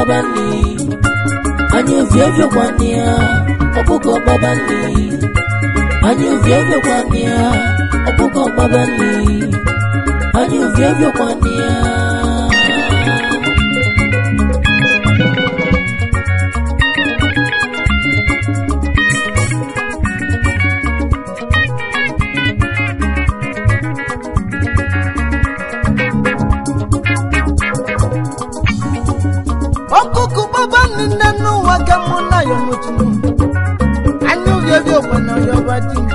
gbaba nri, anya ovie oviokwanị ya, ọkụkọ gbaba nri, anya ovie oviokwanị ya, ọkụkọ gbaba nri, anya ovie oviokwanị ya. Ọkụkụ gbaba nne n'ụwa ka mụ na ya n'otu anya uhie okwe na ọyọba di m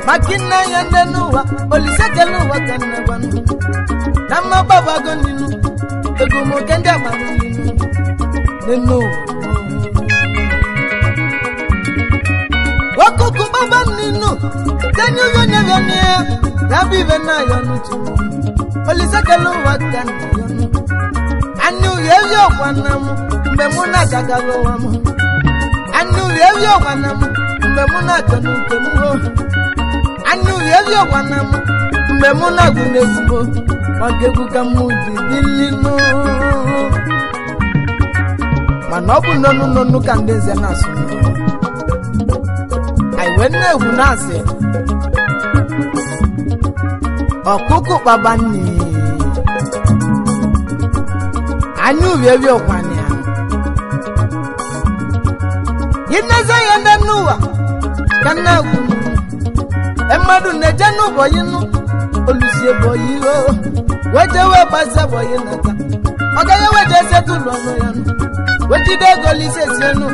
maka nne ya nne n'ụwa olise kele ụwa ka nne gwanụ na mma gbabago ninu ego m oke ndị agbanụ ninu nne n'ụwa. Ọkụkụ gbaba ninu tenye uhie onye bịa nne ya ya bụ ibe na ya n'otu olise kele ụwa ka nne ya nụ. Anụ ewi ọkwana m mgbe mụ na-agagara ụwa m, anụ ewi ọkwana m mgbe mụ na-achọ n'uke m ho, anụ ewi ọkwana m mgbe mụ na-agụ n'ezigbo maka egwu ka mụ ji dilinu. Mana ọ bụ n'ọnụ n'ọnụ ka ndị nze na-asụ anyị wee na-egwu na-asị ọkụkụ kpaba nni anya uhie ọkwana ya ineze ya ndị n'ụwa ka nna gwu mmadụ na-eje n'ụbọyị nụ olusie bọyị o weje wee gbazie bọyị nata ọ gaghị weje setụlụ ọnụ ya nụ wejide ego lise sienụ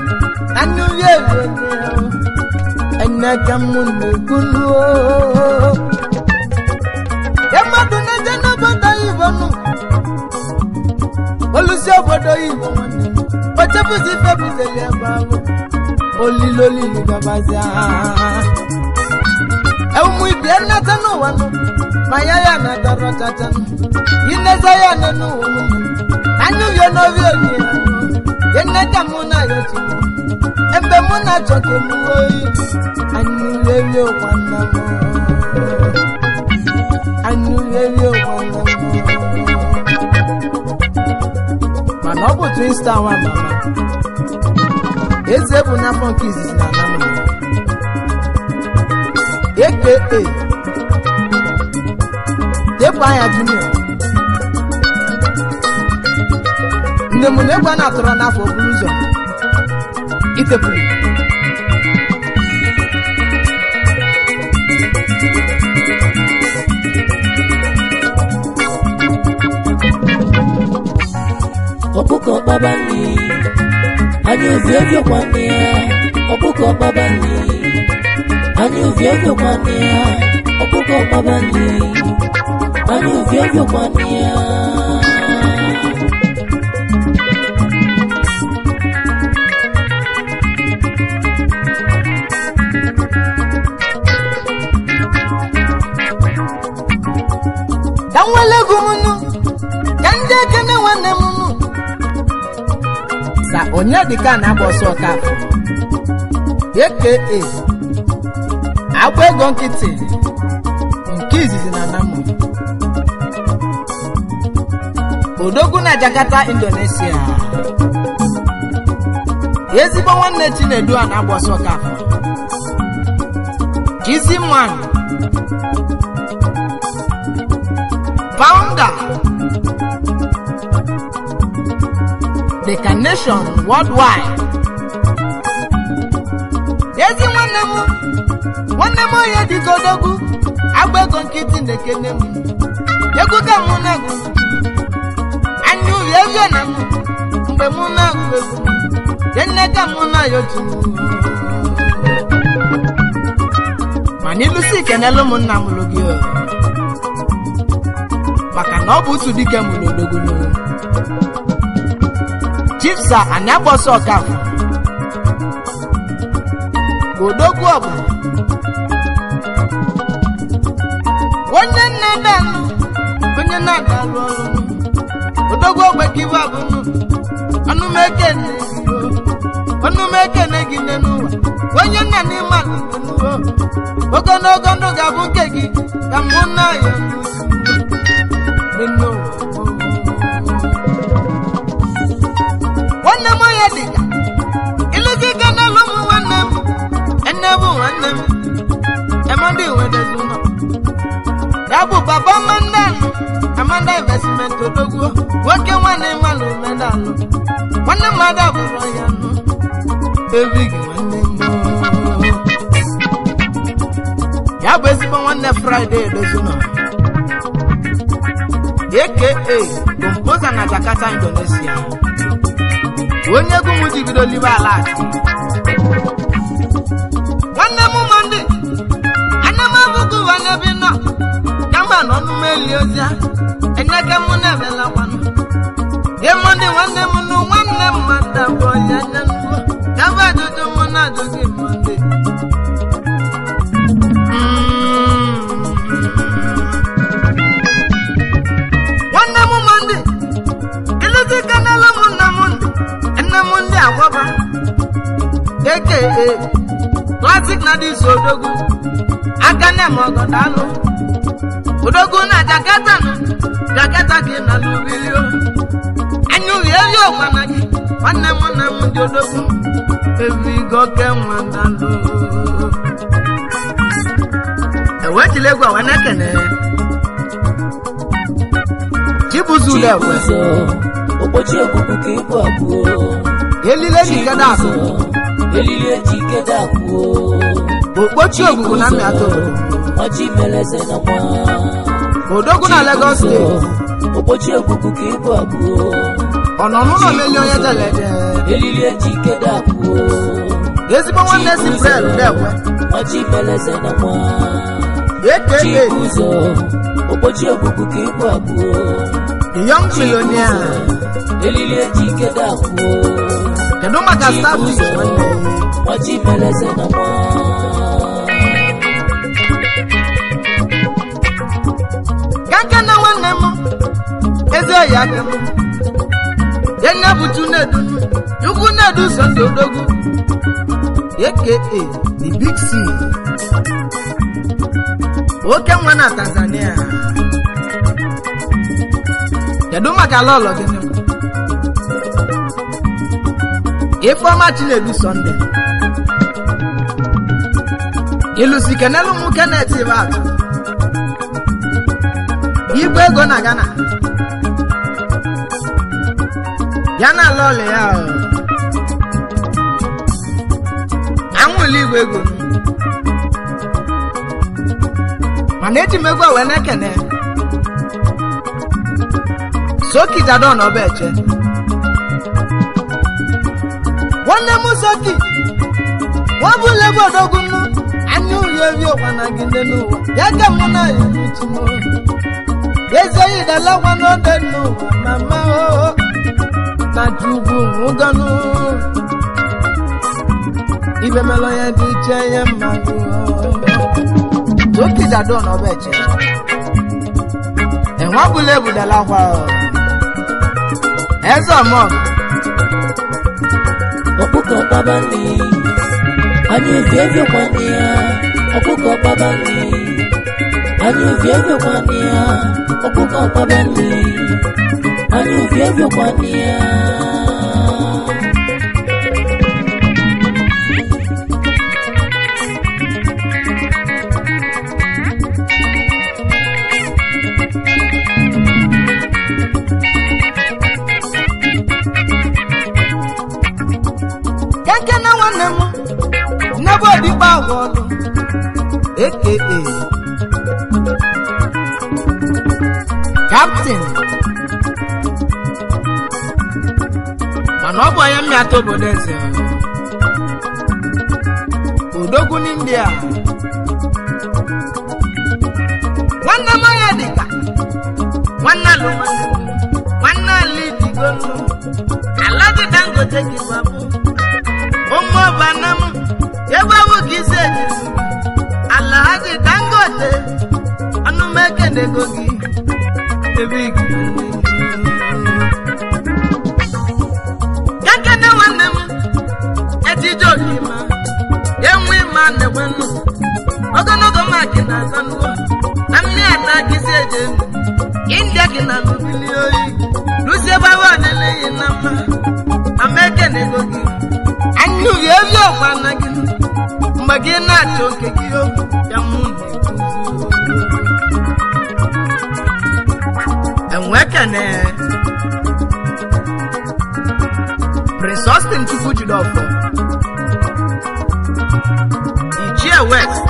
anya uhie ene ka mụ na-ekwunu mmadụ na-eje n'obodo oyibo nụ olusi obodo oyibo nwanne m ochebuzi ife buzeli ebe ahụ olili olili gabazia ụmụ ibie nnata n'ụwa nụ ma ya ya natara chacha nụ ineza ya nọ n'ụwa nụ anya uhie n'obi onye ya nne ka mụ na ya chi ebe mụ na-achọ ka m oyi anya uhie ụkwa nna m anya uhie ụkwa nna m. Mana ọ bụ Twin Star nwa mama eze bụ n'afọ nke izizi na anamụ aka Tepu Anya Junior nne m na egwu a na-atọrọ n'afọ buru ụzọ itepụrụ. Ọkụkọ gbaba nri, anya ovie oviokwanị ya, ọkụkọ gbaba nri, anya ovie oviokwanị ya, ọkụkọ gbaba nri, anya ovie oviokwanị ya. Ka m nwere egwu m nụ ka ndị ekene nwanne m nụ sa onye dịka na-agba ọsọ ọkafọ aka agba ego nkịtị nke izizi na Anamụ odogwu na Jakarta Indonesia ezigbo nwanne Chinedu a na-agba ọsọ ọkafọ Chiziman founder The Carnation Worldwide. Ezi nwanne m onye dịka odogwu agba ego nkịtị na-ekene m egwu ka mụ na-agụ anya uhie ego na m mgbe mụ na-agụ egwu nne ka mụ na-ayọ ji mana ilusi kenelu m nna mụrụ gị maka na ọ bụ otu dike mụrụ odogwu Chief Sir Aniagboso Okafor odogwu ọba onye nna danụ onye na-adalụ ọrụ odogwu ogbe ka iwe abụnụ ọnụmekene ọnụmekene gị n'ụwa onye nna n'ime ala n'ụwa ogologo ndụ ga-abụ nke gị ka mụ na ya n'ụwa. Nwanne m onye dịka ịlụzi ike n'elu ụmụ nwanne m ene bụ nwanne m Amanda Iwedozi ụlọ ya bụ papa Amanda Amanda investment odogwu nwoke nwanne mmadụ omenalụ nwanne mmadụ abụrụ ya nụ ebighi nwanne m ya bụ ezigbo nwanne Friday Edozi ụlọ aka Composer na Jakarta, Indonesia. Onye egwu m ji bido libe ala achị. Nwanne m Monday, ana m abụkụ ụwa n'ebe nọ kama na ọnụ m eli ozi a eneke m na-ebela kwanụ. Ye Monday nwanne m nụ nwanne m mmadụ abụọ ya anya nnukwu ya bụ ajụjụ mụ na-ajụ gị Monday. Nwanne m Monday, ịlụzi kanala m nna m nne m ndị agwaba aka Classic na dị so odogwu aka na eme ọgọ daalụ odogwu na Jakarta nụ Jakarta ka ị na-alụ bilio anya uhie eri ọgwa na gị nwanne m nna m dị odogwu ebigo ke nwa daalụ ewejila egwu awa na-ekene Chibuzo Udekwe Okpochi ogbugbu ka ịbụ abụọ elile ejike dakụ elili ejike dakụ okpochi ogbugbu na mmịata obodo nwachi meleze na nwa odogwu na Lagos steeti okpochi ogbugbu ka ịbụ abụọ ọ nọ n'ụlọ meli onye jeleje elili ejike dakụ ezigbo nwanne si Fred Udekwe nwachi meleze na nwa aka Chibuzo okpochi ogbugbu ka ịbụ abụọ The Young Millionaire. Elili ejike dakụ Kedu maka Starfish nwanne nwachi meleze na nwa Kanka na nwanne m ezi oyi aka m ene bụ Chinedu Chukwu Nedu Sunday Odogwu aka The Big C oke nwa na Tanzania. Kedu maka lọlọ gị nụ? Ifeọma Chinedu Sunday ịlụsi kenelu mụ Kenneth Ibeatụ igwe ego na Ghana ya na lọlọ ya o. Anwụla igwe ego mana eji m egwu a wee na-ekene Soki Jadon Obeche nwanne m Soki nwabụla ebe odogwu nnu anya uhie eri ụwa na gị nne n'ụwa ya ka mụ na ya eruchi m ezi oyi dalakwa n'ode n'ụwa mama o na chukwu nwụgọnụ ibe melụ ya dị iche ya mmadụ Soki Jadon Obeche enwabụla ebudalakwa eze ọmọgọ ọkụkọ kpaba nri anya ovie eviokwanị ya ọkụkọ kpaba nri anya ovie eviokwanị ya ọkụkọ kpaba nri anya ovie eviokwanị ya. Kenke na nwanne m nnebe odigbo agwa ọlụ aka Captain mana ọ bụ onye mmịata obodo eze odogwu n'India nwanne m onye dịka nwanne alụ nwanne alụ idigolu Alhaji Dangote gị gbabụ ụmụ ọbana m ebe awụ ka isi eji Alhaji Dangote ọnụ m ekenego gị ebe gị kekene nwanne m ejije okima enwe ma na-enwe nnu ogologo maki na azanụọ na mmiri ata ka isi eji enu India gị na nubili oyi luzie ebe awụ adịleghị na mma Na m ekenego gị. Anya uhie ebi ọkwa na gị mgbe gị na-achọ oke gị o ya mụ na-ekwuzi. Enwe kene Prince Austin Chukwujidofo Ichie West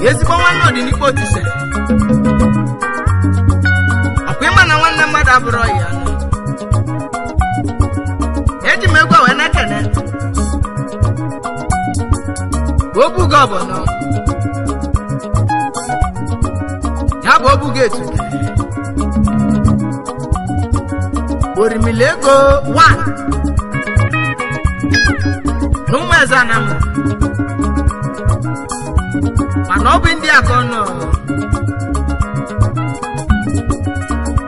ezigbo nwanne ọdịnikpo otise ọkwa ịma na nwanne mmadụ abụrụ ya eji m egwu wee na-ekene obugo ọbọnọ ya bụ obugo etuke orimili ego 1 na ụmụ eze anamụ mana ọ bụ ndị a ka ọ nọ.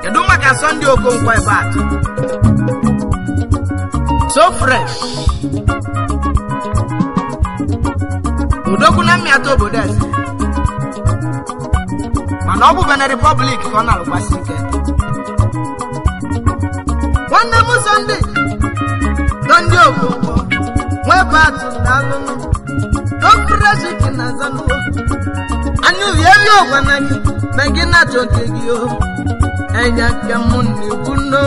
Kedu maka Sunday Okonkwo ebe atọ so fresh odogwu na mmịata obodo eze mana ọ bụ Benin Republic ka ọ na-alụkwasị ike. Nwanne m Sunday Sunday Okonkwo nwebe atụ na alụnụ so fresh ki na zanụo anya uhie ebe ọgwa na gị ma gị na-achọ nke gị o enya nke mụ na-ekwu no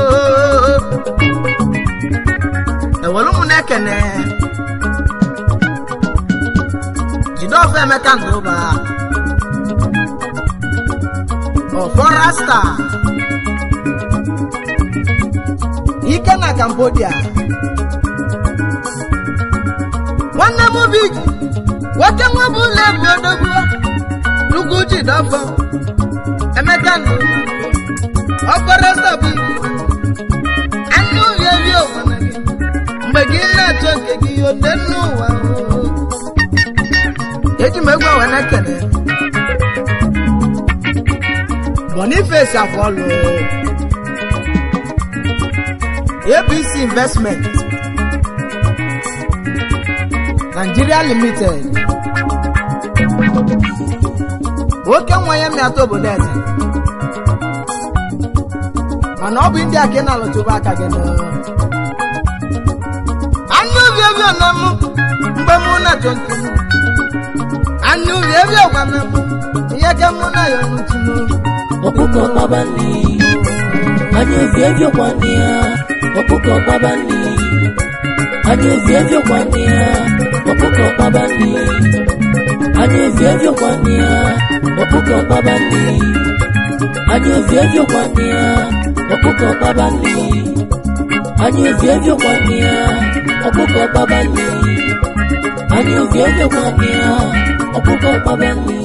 ewere ụmụ na-ekene Jideofor Emeka Ndụba Ọfọrasta Ike na Cambodia. Nwanne m big nwoke nwa bụ ụlọ ebu odogwu nnukwu Jideofor Emeka Ndụba Ọfọrasta bụ anụ uhie rie ụwa na gị mgbe gị na-achọ nke gị ode n'ụwa. Eji m egwu wee na-ekene Boniface Afọlụ ABC Investment Nigeria Limited oke nwa ya mịata obodo eze mana ọ bụ ndị a ka ị na-alụtụba aka gị nụ. Anya ubi ebi na mụ mgbe mụ na-achọ nke m anya ubi ebi ọgwa na mụ ihe ka mụ na ya ọnụchi m. Ọkụkọ kpaba nri, anya ubi ebi ọkwa nne ya. Ọkụkọ kpaba nri, anya ubi ebi ọkwa nne ya. Ọkụkọ kpaba nri, anya ubi ebi ọkwa nne ya. Ọkụkọ kpaba nri, anya ubi ebi ọkwa nne ya. Ọkụkọ kpaba nri, anya ubi ebi ọkwa nne ya. Ọkụkọ kpaba nri, anya ubi ebi ọkwa nne ya. Ọkụkọ kpaba nri.